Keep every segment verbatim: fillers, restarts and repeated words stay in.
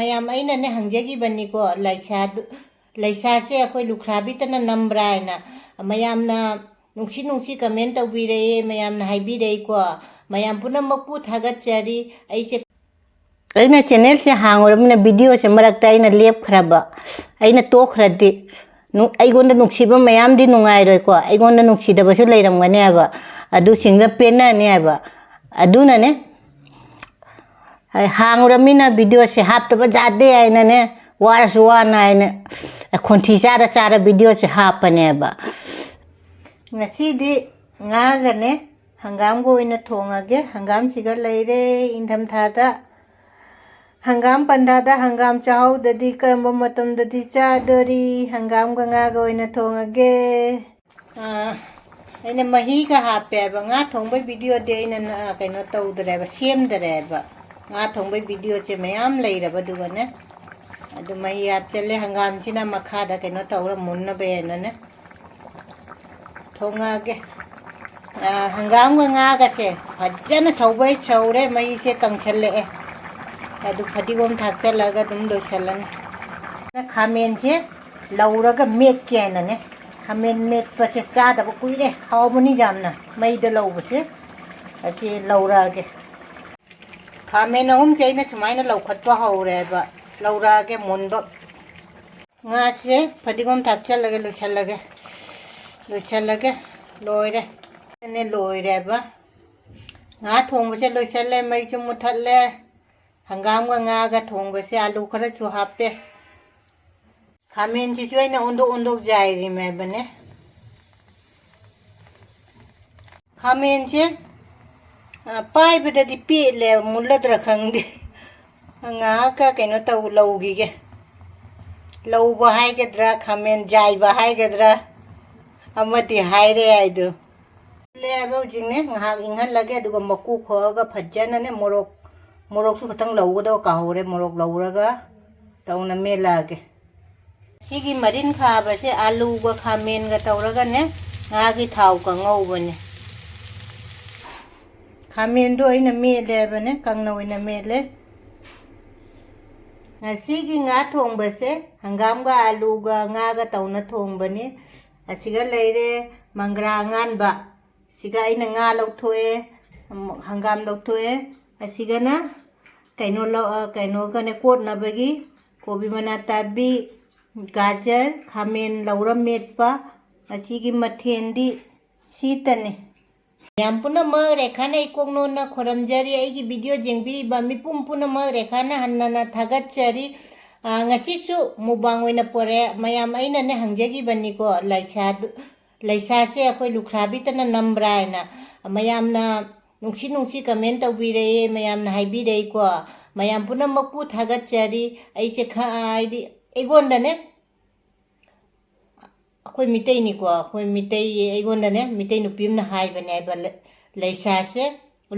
ꯃꯌꯥꯝ, ꯑꯩꯅꯅꯦ ꯍꯪꯖꯈꯤꯕꯅꯤꯀꯣ, ꯂꯩꯁꯥꯗꯨ, ꯂꯩꯁꯥꯁꯦ ꯑꯩꯈꯣꯏ ꯂꯨꯈ꯭ꯔꯥꯕꯤꯇꯅ ꯅꯝꯕ꯭ꯔꯥ ꯍꯥꯏꯅ꯫ ꯃꯌꯥꯝꯅ ꯅꯨꯡꯁꯤ ꯅꯨꯡꯁꯤ comment ꯇꯧꯕꯤꯔꯛꯑꯦ, ꯃꯌꯥꯝꯅ ꯍꯥꯏꯕꯤꯔꯛꯏꯀꯣ꯫ ꯃꯌꯥꯝ ꯄꯨꯝꯅꯃꯛꯄꯨ ꯊꯥꯒꯠꯆꯔꯤ꯫ ꯑꯩꯁꯦ, ꯑꯩꯅ channelꯁꯦ ꯍꯥꯡꯉꯨꯔꯕꯅꯤꯅ videoꯁꯦ ꯃꯔꯛꯇ ꯑꯩꯅ ꯂꯦꯞꯈ꯭ꯔꯕ, ꯑꯩꯅ ꯇꯣꯛꯈ꯭ꯔꯗꯤ ꯅꯨ-, ꯑꯩꯉꯣꯟꯗ ꯅꯨꯡꯁꯤꯕ ꯃꯌꯥꯝꯗꯤ ꯅꯨꯡꯉꯥꯏꯔꯣꯏꯀꯣ, ꯑꯩꯉꯣꯟꯗ ꯅꯨꯡꯁꯤꯗꯕꯁꯨ ꯂꯩꯔꯝꯒꯅꯤ ꯍꯥꯏꯕ, ꯑꯗꯨꯁꯤꯡꯗ ꯄꯦꯟꯅꯅꯤ ꯍꯥꯏꯕ꯫ ꯑꯗꯨꯅꯅꯦ, ꯑꯩ ꯍꯥꯡꯉꯨꯔꯃꯤꯅ videoꯁꯦ ꯍꯥꯞꯇꯕ ꯌꯥꯗꯦ ꯍꯥꯏꯅꯅꯦ, ꯋꯥꯔꯁꯨ ꯋꯥꯅ ꯍꯥꯏꯅ, ꯈꯣꯟꯊꯤ ꯆꯥꯔ ꯆꯥꯔ videoꯁꯦ ꯍꯥꯞꯄꯅꯦꯕ꯫ ꯉꯁꯤꯗꯤ ꯉꯥꯒꯅꯦ ꯍꯪꯒꯥꯝꯒ ꯑꯣꯏꯅ ꯊꯣꯡꯉꯒꯦ꯫ ꯍꯪꯒꯥꯝꯁꯤꯒ ꯂꯩꯔꯦ ꯏꯪꯊꯝꯊꯥꯗ꯫ ꯍꯪꯒꯥꯝ ꯄꯟꯊꯥꯗ ꯍꯪꯒꯥꯝ ꯆꯥꯍꯧꯗꯗꯤ ꯀꯔꯝꯕ ꯃꯇꯝꯗꯗꯤ ꯆꯥꯗꯣꯔꯤ? ꯍꯪꯒꯥꯝꯒ ꯉꯥꯒ ꯑꯣꯏꯅ ꯊꯣꯡꯉꯒꯦ꯫ ꯑꯥ, ꯑꯩꯅ ꯃꯍꯤꯒ ꯍꯥꯞꯄꯦꯕ꯫ ꯉꯥ ꯊꯣꯡꯕꯩ videoꯗꯤ ꯑꯩꯅ ꯅ-, ꯀꯩꯅꯣ ꯇꯧꯗ꯭ꯔꯦꯕ, ꯁꯦꯝꯗ꯭ꯔꯦꯕ꯫ ꯉꯥ ꯊꯣꯡꯕꯩ videoꯁꯦ ꯃꯌꯥꯝ ꯂꯩꯔꯕ, ꯑꯗꯨꯒꯅꯦ꯫ ꯑꯗꯨ ꯃꯍꯤ ꯍꯥꯞꯆꯜꯂꯦ꯫ ꯍꯪꯒꯥꯝꯁꯤꯅ ꯃꯈꯥꯗ ꯀꯩꯅꯣ ꯇꯧꯔ ꯃꯨꯟꯅꯕ ꯍꯥꯏꯅꯅꯦ꯫ ꯊꯣꯡꯉꯛꯑꯒꯦ꯫ ꯑꯥ, ꯍꯪꯒꯥꯝꯒ ꯉꯥꯒꯁꯦ ꯐꯖꯅ ꯁꯧꯕꯩ ꯁꯧꯔꯦ, ꯃꯩꯁꯦ ꯀꯪꯁꯜꯂꯛꯑꯦ꯫ ꯑꯗꯨ ꯐꯗꯤꯒꯣꯝ ꯊꯥꯛꯆꯜꯂꯒ ꯑꯗꯨꯝ ꯂꯣꯏꯁꯜꯂꯅꯤ꯫ ꯈꯥꯃꯦꯟꯁꯦ ꯂꯧꯔꯒ ꯃꯦꯠꯀꯦ ꯍꯥꯏꯅꯅꯦ꯫ ꯈꯥꯃꯦꯟ ꯃꯦꯠꯄꯁꯦ ꯆꯥꯗꯕ ꯀꯨꯏꯔꯦ, ꯍꯥꯎꯕꯅꯤ ꯌꯥꯝꯅ ꯃꯩꯗ ꯂꯧꯕꯁꯦ꯫ ꯑꯁꯤ ꯂꯧꯔꯛꯑꯒꯦ꯫ ꯈꯥꯃꯦꯟ ꯑꯍꯨꯝꯁꯦ ꯑꯩꯅ ꯁꯨꯃꯥꯏꯅ ꯂꯧꯈꯠꯄ ꯍꯧꯔꯦꯕ꯫ ꯂꯧꯔꯛꯑꯒꯦ ꯃꯨꯟꯕ꯫ ꯉꯥꯁꯦ ꯐꯗꯤꯒꯣꯝ ꯊꯥꯛꯆꯜꯂꯒꯦ, ꯂꯣꯏꯁꯜꯂꯒꯦ꯫ ꯂꯣꯏꯁꯜꯂꯒꯦ꯫ ꯂꯣꯏꯔꯦ꯫ ꯂꯣꯏꯔꯦꯕ꯫ ꯉꯥ ꯊꯣꯡꯕꯁꯦ ꯂꯣꯏꯁꯜꯂꯦ, ꯃꯩꯁꯨ ꯃꯨꯊꯠꯂꯦ꯫ ꯍꯪꯒꯥꯝꯒ ꯉꯥꯒ ꯊꯣꯡꯕꯁꯦ ꯑꯂꯨ ꯈꯔꯁꯨ ꯍꯥꯞꯄꯦ꯫ ꯈꯥꯃꯦꯟꯁꯤꯁꯨ ꯑꯩꯅ ꯑꯣꯟꯗꯣꯛ ꯑꯣꯟꯗꯣꯛ ꯌꯥꯏꯔꯤꯃꯦꯕꯅꯦ꯫ ꯈꯥꯃꯦꯟꯁꯦ, ꯑ, ꯄꯥꯏꯕꯗꯗꯤ ꯄꯦꯠꯂꯦ, ꯃꯨꯜꯂꯗ꯭ꯔꯥ ꯈꯪꯗꯦ꯫ ꯉꯥꯏꯍꯥꯛꯀ ꯀꯩꯅꯣ ꯇꯧ, ꯂꯧꯈꯤꯒꯦ꯫ ꯂꯧꯕ ꯍꯥꯏꯒꯗ꯭ꯔꯥ, ꯈꯥꯃꯦꯟ ꯌꯥꯏꯕ ꯍꯥꯏꯒꯗ꯭ꯔꯥ, ꯑꯃꯗꯤ ꯍꯥꯏꯔꯦ ꯍꯥꯏꯗꯣ꯫ ꯂꯦ ꯍꯥꯏꯕ ꯍꯧꯖꯤꯛꯅꯦ, ꯉꯥꯏꯍꯥꯛ ꯏꯪꯍꯜꯂꯒꯦ, ꯑꯗꯨꯒ ꯃꯀꯨ ꯈꯣꯛꯑꯒ ꯐꯖꯅꯅꯦ, ꯃꯣꯔꯣꯛ, ꯃꯣꯔꯣꯛꯁꯨ ꯈꯤꯇꯪ ꯂꯧꯒꯗꯕ ꯀꯥꯎꯍꯧꯔꯦ, ꯃꯣꯔꯣꯛ ꯂꯧꯔꯒ ꯇꯧꯅ ꯃꯦꯠꯂꯛꯑꯒꯦ꯫ ꯁꯤꯒꯤ ꯃꯔꯤꯟ ꯈꯥꯕꯁꯦ ꯑꯥꯂꯨꯒ ꯈꯥꯃꯦꯟꯒ ꯇꯧꯔꯒꯅꯦ, ꯉꯥꯒꯤ ꯊꯥꯎꯒ ꯉꯧꯕꯅꯦ꯫ ꯈꯥꯃꯦꯟꯗꯣ ꯑꯩꯅ ꯃꯦꯠꯂꯦꯕꯅꯦ, ꯀꯪꯅ ꯑꯣꯏꯅ ꯃꯦꯠꯂꯦ꯫ ꯉꯁꯤꯒꯤ ꯉꯥ ꯊꯣꯡꯕꯁꯦ ꯍꯪꯒꯥꯝꯒ ꯑꯥꯂꯨꯒ ꯉꯥꯒ ꯇꯧꯅ ꯊꯣꯡꯕꯅꯤ꯫ ꯑꯁꯤꯒ ꯂꯩꯔꯦ ꯃꯪꯒ꯭ꯔꯥ ꯑꯉꯥꯟꯕ꯫ ꯁꯤꯒ ꯑꯩꯅ ꯉꯥ ꯂꯧꯊꯣꯛꯑꯦ, ꯑꯃꯨꯛ ꯍꯪꯒꯥꯝ ꯂꯧꯊꯣꯛꯑꯦ꯫ ꯑꯁꯤꯒꯅ ꯀꯩꯅꯣ ꯂꯧ-, ꯑ, ꯀꯩꯅꯣꯒꯅꯦ ꯀꯣꯠꯅꯕꯒꯤ ꯀꯣꯕꯤ ꯃꯅꯥ ꯇꯥꯕꯤ, ꯒꯥꯖꯔ, ꯈꯥꯃꯦꯟ ꯂꯧꯔ ꯃꯦꯠꯄ꯫ ꯑꯁꯤꯒꯤ ꯃꯊꯦꯜꯗꯤ ꯁꯤꯇꯅꯤ꯫ ꯃꯌꯥꯝ ꯄꯨꯝꯅꯃꯛ ꯔꯦꯈꯥꯅ ꯏꯀꯣꯛ ꯅꯣꯟꯅ ꯈꯣꯏꯔꯝꯖꯔꯤ꯫ ꯑꯩꯒꯤ video ꯌꯦꯡꯕꯤꯔꯤꯕ ꯃꯤꯄꯨꯝ ꯄꯨꯝꯅꯃꯛ ꯔꯦꯈꯥꯅ ꯍꯟꯅꯅ ꯊꯥꯒꯠꯆꯔꯤ꯫ ꯑꯥ, ꯉꯁꯤꯁꯨ mukbang ꯑꯣꯏꯅ ꯄꯣꯔꯛꯑꯦ꯫ ꯃꯌꯥꯝ ꯑꯩꯅꯅꯦ ꯍꯪꯖꯈꯤꯕꯅꯤꯀꯣ, ꯂꯩꯁꯥꯗꯨ-, ꯂꯩꯁꯥꯁꯦ ꯑꯩꯈꯣꯏ ꯂꯨꯈ꯭ꯔꯥꯕꯤꯇꯅ ꯅꯝꯕ꯭ꯔꯥ ꯍꯥꯏꯅ꯫ ꯃꯌꯥꯝꯅ ꯅꯨꯡꯁꯤ ꯅꯨꯡꯁꯤ comment ꯇꯧꯕꯤꯔꯛꯑꯦ, ꯃꯌꯥꯝꯅ ꯍꯥꯏꯕꯤꯔꯛꯏꯀꯣ꯫ ꯃꯌꯥꯝ ꯄꯨꯝꯅꯃꯛꯄꯨ ꯊꯥꯒꯠꯆꯔꯤ꯫ ꯑꯩꯁꯦ ꯈ-, ꯍꯥꯏꯗꯤ ꯑꯩꯉꯣꯟꯗꯅꯦ, ꯑꯩꯈꯣꯏ ꯃꯤꯇꯩꯅꯤꯀꯣ, ꯑꯩꯈꯣꯏ ꯃꯤꯇꯩ, ꯑꯩꯉꯣꯟꯗꯅꯦ ꯃꯤꯇꯩ ꯅꯨꯄꯤ ꯑꯃꯅ ꯍꯥꯏꯕꯅꯦ ꯍꯥꯏꯕ, ꯂꯩ-, ꯂꯩꯁꯥꯁꯦ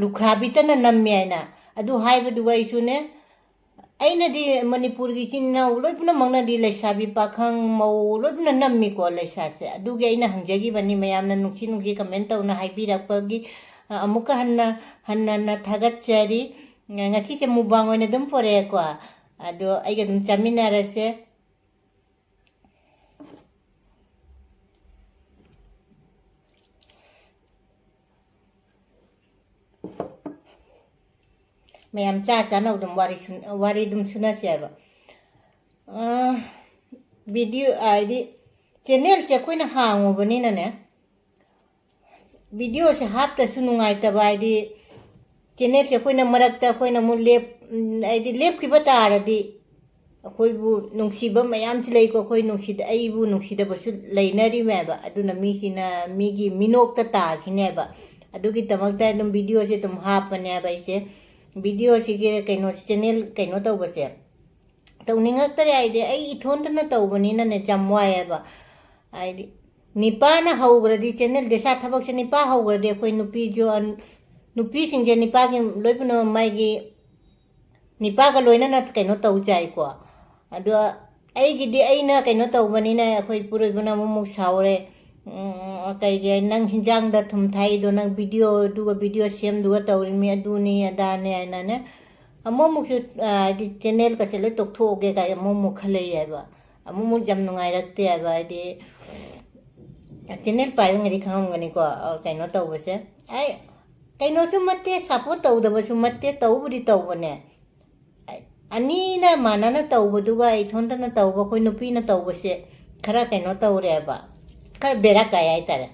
ꯂꯨꯈ꯭ꯔꯥꯕꯤꯇꯅ ꯅꯝꯃꯦ ꯍꯥꯏꯅ꯫ ꯑꯗꯨ ꯍꯥꯏꯕꯗꯨꯒ ꯑꯩꯁꯨꯅꯦ, ꯑꯩꯅꯗꯤ ꯃꯅꯤꯄꯨꯔꯒꯤ ꯏꯆꯤꯟ ꯏꯅꯥꯎ ꯂꯣꯏ ꯄꯨꯝꯅꯃꯛꯅꯗꯤ ꯂꯩꯁꯥꯕꯤ ꯄꯥꯈꯪ ꯃꯧ ꯂꯣꯏ ꯄꯨꯝꯅ ꯅꯝꯃꯤꯀꯣ ꯂꯩꯁꯥꯁꯦ꯫ ꯑꯗꯨꯒꯤ ꯑꯩꯅ ꯍꯪꯖꯈꯤꯕꯅꯤ, ꯃꯌꯥꯝꯅ ꯅꯨꯡꯁꯤ ꯅꯨꯡꯁꯤ comment ꯇꯧꯅ ꯍꯥꯏꯕꯤꯔꯛꯄꯒꯤ, ꯑ, ꯑꯃꯨꯛꯀ ꯍꯟꯅ, ꯍꯟꯅ ꯍꯟꯅ ꯊꯥꯒꯠꯆꯔꯤ꯫ ꯉꯁꯤꯁꯦ mukbang ꯑꯣꯏꯅ ꯑꯗꯨꯝ ꯄꯣꯔꯛꯑꯦꯀꯣ, ꯑꯗꯣ ꯑꯩꯒ ꯑꯗꯨꯝ ꯆꯥꯃꯤꯟꯅꯔꯁꯦ꯫ ꯃꯌꯥꯝ ꯆꯥ ꯆꯥꯅꯕ ꯑꯗꯨꯝ ꯋꯥꯔꯤ ꯁꯨꯟ-, ꯋꯥꯔꯤ ꯑꯗꯨꯝ ꯁꯨꯅꯁꯦꯕ꯫ ꯑ, video ꯍꯥꯏꯗꯤ channelꯁꯦ ꯑꯩꯈꯣꯏꯅ ꯍꯥꯡꯉꯨꯕꯅꯤꯅꯅꯦ, videoꯁꯦ ꯍꯥꯞꯇꯁꯨ ꯅꯨꯡꯉꯥꯏꯇꯕ, ꯍꯥꯏꯗꯤ channelꯁꯦ ꯑꯩꯈꯣꯏꯅ ꯃꯔꯛꯇ ꯑꯩꯈꯣꯏꯅ ꯑꯃꯨꯛ ꯂꯦꯞ-, ꯎꯝ, ꯍꯥꯏꯗꯤ ꯂꯦꯞꯈꯤꯕ ꯇꯥꯔꯗꯤ ꯑꯩꯈꯣꯏꯕꯨ ꯅꯨꯡꯁꯤꯕ ꯃꯌꯥꯝꯁꯨ ꯂꯩꯀꯣ, ꯑꯩꯈꯣꯏ ꯅꯨꯡꯁꯤꯗ-, ꯑꯩꯕꯨ ꯅꯨꯡꯁꯤꯗꯕꯁꯨ ꯂꯩꯅꯔꯤꯃꯦꯕ꯫ ꯑꯗꯨꯅ ꯃꯤꯁꯤꯅ ꯃꯤꯒꯤ ꯃꯤꯅꯣꯛꯇ ꯇꯥꯈꯤꯅꯦꯕ꯫ ꯑꯗꯨꯒꯤꯗꯃꯛꯇ ꯑꯗꯨꯝ videoꯁꯦ ꯑꯗꯨꯝ ꯍꯥꯞꯄꯅꯦꯕ ꯑꯩꯁꯦ꯫ Videoꯁꯤꯒꯤ ꯀꯩꯅꯣ, channel ꯀꯩꯅꯣ ꯇꯧꯕꯁꯦ, ꯇꯧꯅꯤꯡꯉꯛꯇꯔꯦ ꯍꯥꯏꯗꯤ ꯑꯩ ꯏꯊꯣꯟꯇꯅ ꯇꯧꯕꯅꯤꯅꯅꯦ ꯌꯥꯝ ꯋꯥꯏꯑꯦꯕ꯫ ꯍꯥꯏꯗꯤ ꯅꯤꯄꯥꯅ ꯍꯧꯈ꯭ꯔꯗꯤ channel ꯗꯦꯁꯥ ꯊꯕꯛꯁꯦ ꯅꯤꯄꯥ ꯍꯧꯈ꯭ꯔꯗꯤ ꯑꯩꯈꯣꯏ ꯅꯨꯄꯤꯁꯨ ꯑꯟ-, ꯅꯨꯄꯤꯁꯤꯡꯁꯦ ꯅꯤꯄꯥꯒꯤ ꯂꯣꯏ ꯄꯨꯝꯅꯃꯛ ꯃꯥꯒꯤ ꯅꯤꯄꯥꯒ ꯂꯣꯏꯅꯅ ꯀꯩꯅꯣ ꯇꯧ ꯆꯥꯏꯀꯣ꯫ ꯑꯗꯣ ꯑꯩꯒꯤꯗꯤ ꯑꯩꯅ ꯀꯩꯅꯣ ꯇꯧꯕꯅꯤꯅ ꯑꯩꯈꯣꯏ ꯄꯨꯔꯣꯏꯕꯅ ꯑꯃꯨꯛꯃꯨꯛ ꯁꯥꯎꯔꯦ꯫ ꯎꯝ, ꯀꯩꯒꯤ ꯅꯪ ꯍꯤꯟꯖꯥꯡꯗ ꯊꯨꯝ ꯊꯥꯛꯏꯗꯣ, ꯅꯪ videoꯗꯨꯒ video ꯁꯦꯝꯗꯨꯒ ꯇꯧꯔꯤꯃꯤ, ꯑꯗꯨꯅꯤ ꯑꯗꯥꯅꯤ ꯍꯥꯏꯅꯅꯦ꯫ ꯑꯃꯨꯛ ꯑꯃꯨꯛꯁꯨ, ꯑ, ꯍꯥꯏꯗꯤ ꯆꯦꯅꯦꯜꯒꯁꯦ ꯂꯣꯏ ꯇꯣꯛꯊꯣꯛꯑꯒꯦ ꯀꯥꯏ ꯑꯃꯨꯛ ꯑꯃꯨꯛ ꯈꯜꯂꯛꯏ ꯍꯥꯏꯕ꯫ ꯑꯃꯨꯛ ꯑꯃꯨꯛ ꯌꯥꯝ ꯅꯨꯡꯉꯥꯏꯔꯛꯇꯦ ꯍꯥꯏꯕ꯫ ꯍꯥꯏꯗꯤ ꯆꯦꯅꯦꯜ ꯄꯥꯏꯕꯉꯩꯗꯤ ꯈꯪꯉꯝꯒꯅꯤꯀꯣ, ꯑ, ꯀꯩꯅꯣ ꯇꯧꯕꯁꯦ꯫ ꯑꯩ ꯀꯩꯅꯣꯁꯨ ꯅꯠꯇꯦ, ꯁꯞꯄꯣꯔꯠ ꯇꯧꯗꯕꯁꯨ ꯅꯠꯇꯦ, ꯇꯧꯕꯨꯗꯤ ꯇꯧꯕꯅꯦ꯫ ꯑꯅꯤꯅ ꯃꯥꯟꯅꯅ ꯇꯧꯕꯗꯨꯒ ꯏꯊꯣꯟꯇꯅ ꯇꯧꯕ, ꯑꯩꯈꯣꯏ ꯅꯨꯄꯤꯅ ꯇꯧꯕꯁꯦ ꯈꯔ ꯀꯩꯅꯣ ꯇꯧꯔꯦꯕ, ꯈꯔ ꯕꯦꯔꯥ ꯀꯥꯏ ꯍꯥꯏꯇꯥꯔꯦ꯫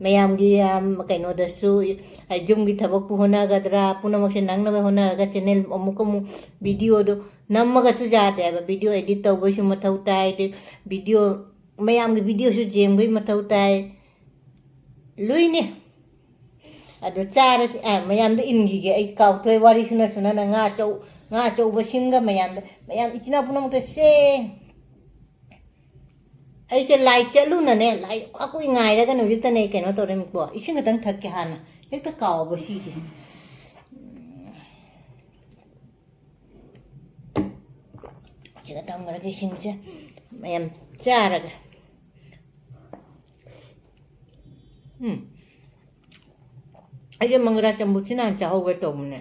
ꯃꯌꯥꯝꯒꯤ, ꯌꯥꯝ, ꯀꯩꯅꯣꯗꯁꯨ, ꯌꯨꯝꯒꯤ ꯊꯕꯛꯄꯨ ꯍꯣꯠꯅꯒꯗ꯭ꯔꯥ, ꯄꯨꯝꯅꯃꯛꯁꯦ ꯅꯪꯅꯕ ꯍꯣꯠꯅꯔꯒ ꯆꯦꯅꯦꯜ ꯑꯃꯨꯛ ꯑꯃꯨꯛ ꯚꯤꯗꯤꯑꯣꯗꯣ ꯅꯝꯃꯒꯁꯨ ꯌꯥꯗꯦꯕ꯫ ꯚꯤꯗꯤꯑꯣ ꯑꯦꯗꯤꯠ ꯇꯧꯕꯩꯁꯨ ꯃꯊꯧ ꯇꯥꯏ, ꯑꯗꯩ ꯚꯤꯗꯤꯑꯣ ꯃꯌꯥꯝꯒꯤ ꯚꯤꯗꯤꯑꯣꯁꯨ ꯌꯦꯡꯕꯩ ꯃꯊꯧ ꯇꯥꯏ꯫ ꯂꯣꯏꯅꯦ꯫ ꯑꯗꯣ ꯆꯥꯔꯁꯤ, ꯑ, ꯃꯌꯥꯝꯗ ꯏꯟꯈꯤꯒꯦ꯫ ꯑꯩ ꯀꯥꯎꯊꯣꯛꯑꯦ, ꯋꯥꯔꯤ ꯁꯨꯅ ꯁꯨꯅꯅ ꯉꯥ ꯑꯆꯧ-, ꯉꯥ ꯑꯆꯧꯕ ꯁꯤꯝꯒ ꯃꯌꯥꯝꯗ, ꯃꯌꯥꯝ ꯏꯆꯤꯟ ꯏꯅꯥꯎ ꯄꯨꯝꯅꯃꯛꯇ ꯁꯦ꯫ ꯑꯩꯁꯦ ꯂꯥꯏ ꯆꯠꯂꯨꯅꯅꯦ, ꯂꯥꯏ ꯀꯨꯏ ꯉꯥꯏꯔꯒꯅꯦ ꯍꯧꯖꯤꯛꯇꯅꯦ ꯑꯩ ꯀꯩꯅꯣ ꯇꯧꯔꯦꯀꯣ꯫ ꯏꯁꯤꯡ ꯈꯛꯇꯪ ꯊꯛꯀꯦ ꯍꯥꯟꯅ꯫ ꯍꯦꯛꯇ ꯀꯥꯎꯕ ꯁꯤꯁꯦ꯫ ꯁꯤꯒ ꯊꯝꯈ꯭ꯔꯒ ꯏꯁꯤꯡꯁꯦ ꯃꯌꯥꯝ ꯆꯥꯔꯒ꯫ ꯎꯝ꯫ ꯑꯩꯁꯦ ꯃꯪꯒ꯭ꯔꯥ ꯆꯝꯐꯨꯠꯁꯤ ꯅꯍꯥꯟ ꯆꯥꯍꯧꯒꯦ ꯇꯧꯕꯅꯦ꯫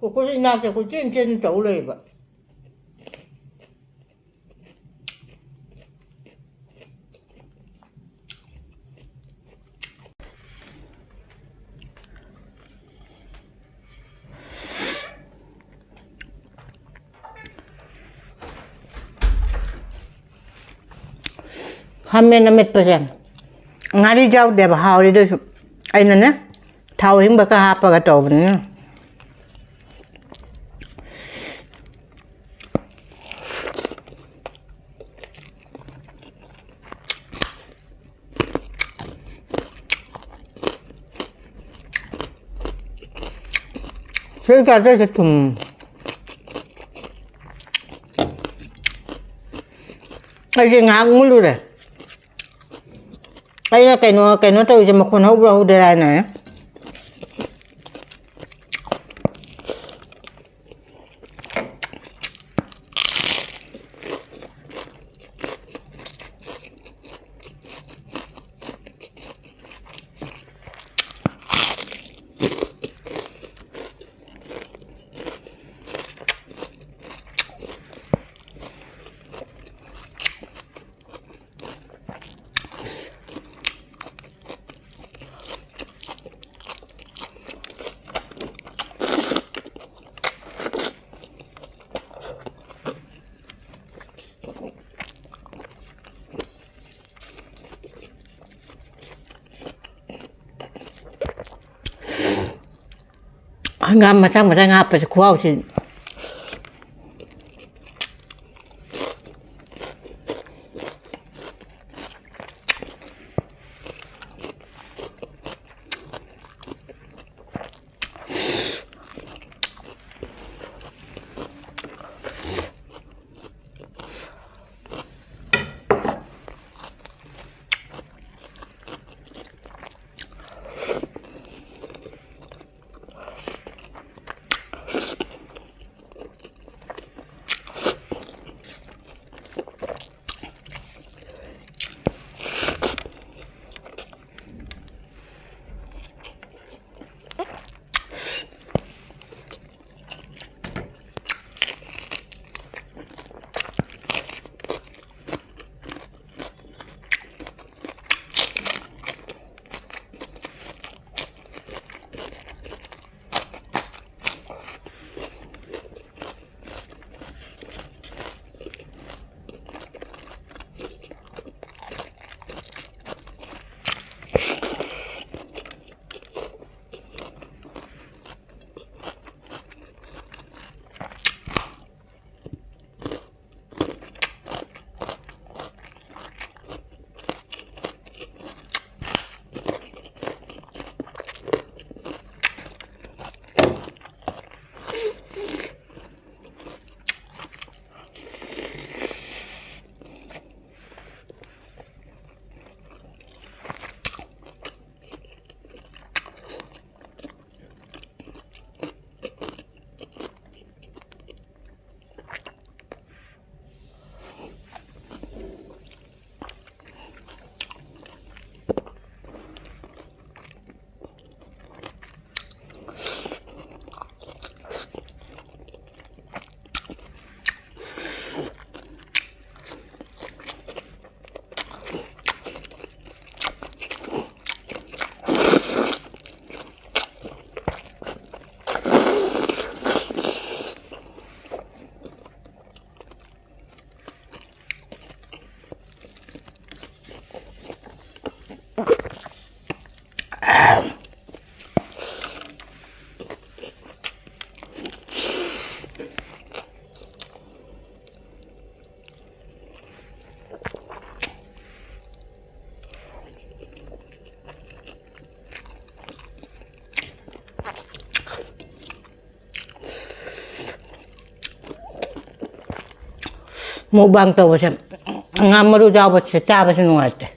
ꯑꯩꯈꯣꯏꯁꯨ ꯏꯅꯥꯛꯁꯦ ꯀꯣꯏꯆꯦꯟ ꯆꯦꯟ ꯇꯧ ꯂꯩꯕ꯫ ꯈꯥꯃꯦꯟ ꯑꯃꯦꯠꯄꯁꯦ ꯉꯥꯔꯤ ꯌꯥꯎꯗꯦꯕ, ꯍꯥꯎꯔꯤ ꯑꯗꯨꯁꯨ꯫ ꯑꯩꯅꯅꯦ ꯊꯥꯎ ꯑꯍꯤꯡꯕ ꯈꯔ ꯍꯥꯞꯄꯒ ꯇꯧꯕꯅꯤꯅ꯫ ꯁꯤ ꯆꯥꯗꯣꯏꯁꯦ ꯊꯨꯝ꯫ ꯑꯩꯁꯦ ꯉꯥꯏꯍꯥꯛ ꯃꯨꯜꯂꯨꯔꯦ꯫ ꯑꯩꯅ ꯀꯩꯅꯣ, ꯀꯩꯅꯣ ꯇꯧꯔꯤꯁꯦ ꯃꯈꯣꯟ ꯍꯧꯕ꯭ꯔꯥ ꯍꯧꯗꯦꯔꯥ ꯍꯥꯏꯅ꯫ ꯍꯪꯒꯥꯝ ꯃꯆꯥ ꯃꯆꯥ ꯍꯥꯞꯄꯁꯦ ꯈꯨꯍꯥꯎꯁꯤ꯫ ꯃꯨꯛꯕꯥꯡ ꯇꯧꯕꯁꯦ, ꯉꯥ ꯃꯔꯨ ꯌꯥꯎꯕꯁꯦ ꯆꯥꯕꯁꯨ ꯅꯨꯡꯉꯥꯏꯇꯦ꯫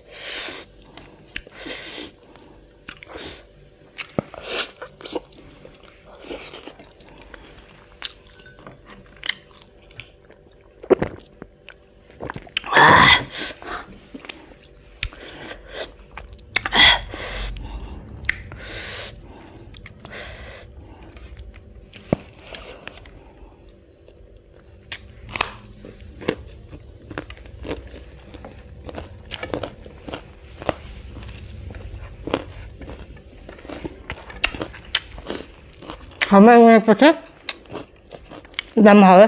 ꯍꯥꯃꯦꯡ ꯃꯦꯠꯄꯁꯦ ꯌꯥꯝ ꯍꯥꯎꯋꯦ꯫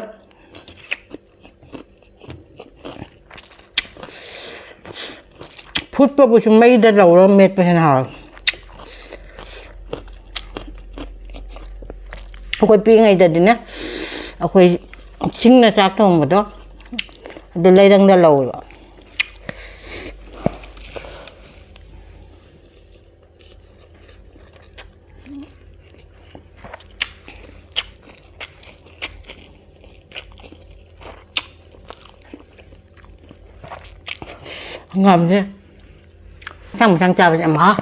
ꯐꯨꯠꯄꯕꯨꯁꯨ ꯃꯩꯗ ꯂꯧꯔꯒ ꯃꯦꯠꯄꯁꯤꯅ ꯍꯥꯎꯋꯦ꯫ ꯑꯩꯈꯣꯏ ꯄꯤꯛꯏꯉꯩꯗꯗꯤꯅꯦ, ꯑꯩꯈꯣꯏ ꯁꯤꯡꯅ ꯆꯥꯛ ꯊꯣꯡꯕꯗꯣ, ꯑꯗꯨ ꯂꯩꯔꯪꯗ ꯂꯧꯋꯦꯕ꯫ ꯍꯪꯒꯥꯝꯁꯦ ꯃꯁꯥꯡ ꯃꯁꯥꯡ ꯆꯥꯕꯁꯦ ꯌꯥꯝ ꯍꯥꯎ꯫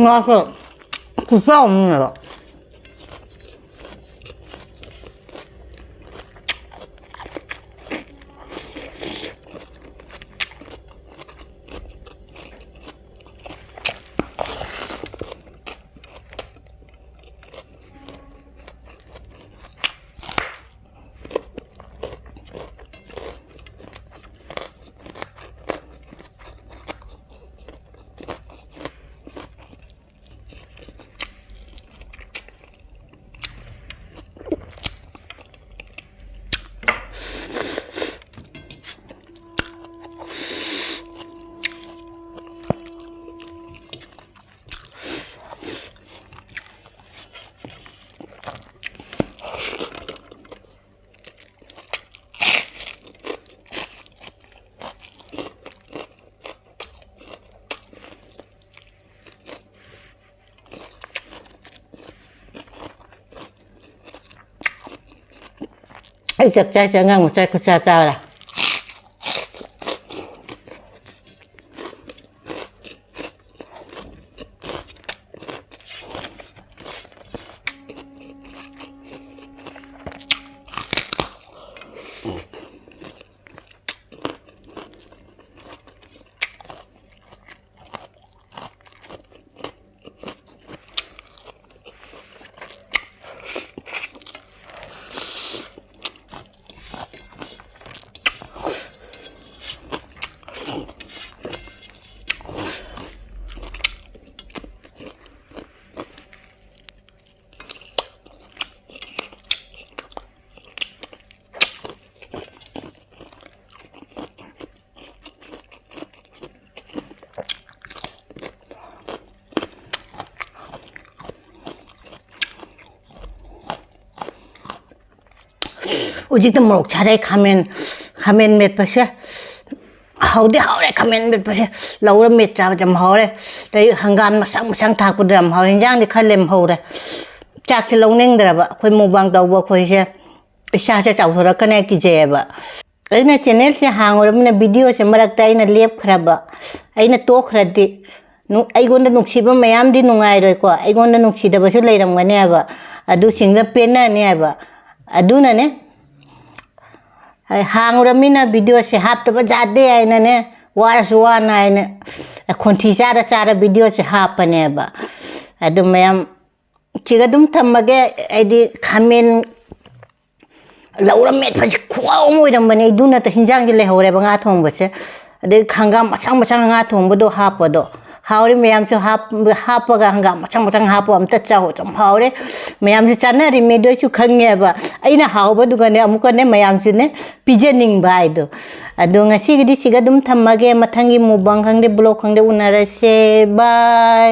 ꯉꯥꯁꯦ ꯈꯨꯆꯥꯎ ꯑꯃꯅꯦꯕ꯫ ꯑꯩ ꯆꯥꯛ ꯆꯥꯏꯁꯦ ꯑꯉꯥꯡ ꯃꯆꯥ ꯈꯨꯠꯆꯥ ꯆꯥꯕ꯭ꯔꯥ? ꯍꯧꯖꯤꯛꯇ ꯃꯣꯔꯣꯛ ꯁꯥꯔꯦ, ꯈꯥꯃꯦꯟ, ꯈꯥꯃꯦꯟ ꯃꯦꯠꯄꯁꯦ ꯍꯥꯎꯗꯤ ꯍꯥꯎꯔꯦ꯫ ꯈꯥꯃꯦꯟ ꯃꯦꯠꯄꯁꯦ ꯂꯧꯔ ꯃꯦꯠ ꯆꯥꯕꯗ ꯌꯥꯝ ꯍꯥꯎꯔꯦ꯫ ꯑꯗꯩ ꯍꯪꯒꯥꯝ ꯃꯁꯥꯡ ꯃꯁꯥꯡ ꯊꯥꯛꯄꯗꯣ ꯌꯥꯝ ꯍꯥꯎꯔꯦ꯫ ꯏꯟꯖꯥꯡꯗꯤ ꯈꯔ ꯂꯦꯝꯍꯧꯔꯦ꯫ ꯆꯥꯛꯁꯦ ꯂꯧꯅꯤꯡꯗ꯭ꯔꯕ ꯑꯩꯈꯣꯏ ꯃꯨꯛꯕꯥꯡ ꯇꯧꯕ ꯑꯩꯈꯣꯏꯁꯦ꯫ ꯏꯁꯥꯁꯦ ꯆꯥꯎꯊꯣꯔꯛꯀꯅꯤ ꯀꯤꯖꯩꯌꯦꯕ꯫ ꯑꯩꯅ ꯆꯦꯅꯦꯜꯁꯦ ꯍꯥꯡꯉꯨꯔꯕꯅꯤꯅ ꯚꯤꯗꯤꯑꯣꯁꯦ ꯃꯔꯛꯇ ꯑꯩꯅ ꯂꯦꯞꯈ꯭ꯔꯕ, ꯑꯩꯅ ꯇꯣꯛꯈ꯭ꯔꯗꯤ ꯑꯩꯉꯣꯟꯗ ꯅꯨꯡꯁꯤꯕ ꯃꯌꯥꯝꯗꯤ ꯅꯨꯡꯉꯥꯏꯔꯣꯏꯀꯣ, ꯑꯩꯉꯣꯟꯗ ꯅꯨꯡꯁꯤꯗꯕꯁꯨ ꯂꯩꯔꯝꯒꯅꯦꯕ, ꯑꯗꯨꯁꯤꯡꯗ ꯄꯦꯟꯅꯅꯦꯕ꯫ ꯑꯗꯨꯅꯅꯦ, ꯍꯥꯡꯉꯨꯔꯃꯤꯅ ꯚꯤꯗꯤꯑꯣꯁꯦ ꯍꯥꯞꯇꯕ ꯌꯥꯗꯦ ꯍꯥꯏꯅꯅꯦ, ꯋꯥꯔꯁꯨ ꯋꯥꯅ ꯍꯥꯏꯅ, ꯈꯣꯟꯊꯤ ꯆꯥꯔ ꯆꯥꯔ ꯚꯤꯗꯤꯑꯣꯁꯦ ꯍꯥꯞꯄꯅꯦꯕ꯫ ꯑꯗꯨ ꯃꯌꯥꯝ ꯁꯤꯒ ꯑꯗꯨꯝ ꯊꯝꯃꯒꯦ꯫ ꯑꯩꯗꯤ ꯈꯥꯃꯦꯟ ꯂꯧꯔ ꯃꯦꯠꯄꯁꯦ ꯈꯨꯍꯥꯎ ꯑꯃ ꯑꯣꯏꯔꯝꯕꯅꯦ꯫ ꯑꯩꯗꯨ ꯅꯠꯇ ꯍꯤꯟꯖꯥꯡꯁꯦ ꯂꯩꯍꯧꯔꯦꯕ, ꯉꯥ ꯊꯣꯡꯕꯁꯦ꯫ ꯑꯗꯩ ꯍꯪꯒꯥꯝ ꯃꯆꯥ ꯃꯆꯥ ꯉꯥ ꯊꯣꯡꯕꯗꯣ ꯍꯥꯞꯄꯗꯣ ꯍꯥꯎꯔꯦ꯫ ꯃꯌꯥꯝꯁꯨ ꯍꯥꯞ-, ꯍꯥꯞꯄꯒ ꯍꯪꯒꯥꯝ ꯃꯆꯥ ꯃꯆꯥ ꯍꯥꯞꯄꯒ ꯑꯝꯇ ꯆꯥꯎ, ꯌꯥꯝ ꯍꯥꯎꯔꯦ꯫ ꯃꯌꯥꯝꯁꯨ ꯆꯥꯅꯔꯤꯃꯦ, ꯑꯗꯨ ꯑꯩꯁꯨ ꯈꯪꯉꯦꯕ꯫ ꯑꯩꯅ ꯍꯥꯎꯕꯗꯨꯒꯅꯦ ꯑꯃꯨꯛꯀꯅꯦ ꯃꯌꯥꯝꯁꯨꯅꯦ ꯄꯤꯖꯅꯤꯡꯕ ꯍꯥꯏꯗꯣ꯫ ꯑꯗꯣ ꯉꯁꯤꯒꯤꯗꯤ ꯁꯤꯒ ꯑꯗꯨꯝ ꯊꯝꯃꯒꯦ꯫ ꯃꯊꯪꯒꯤ mukbang ꯈꯪꯗꯦ, vlog ꯈꯪꯗꯦ, ꯎꯅꯔꯁꯦ꯫ Bye꯫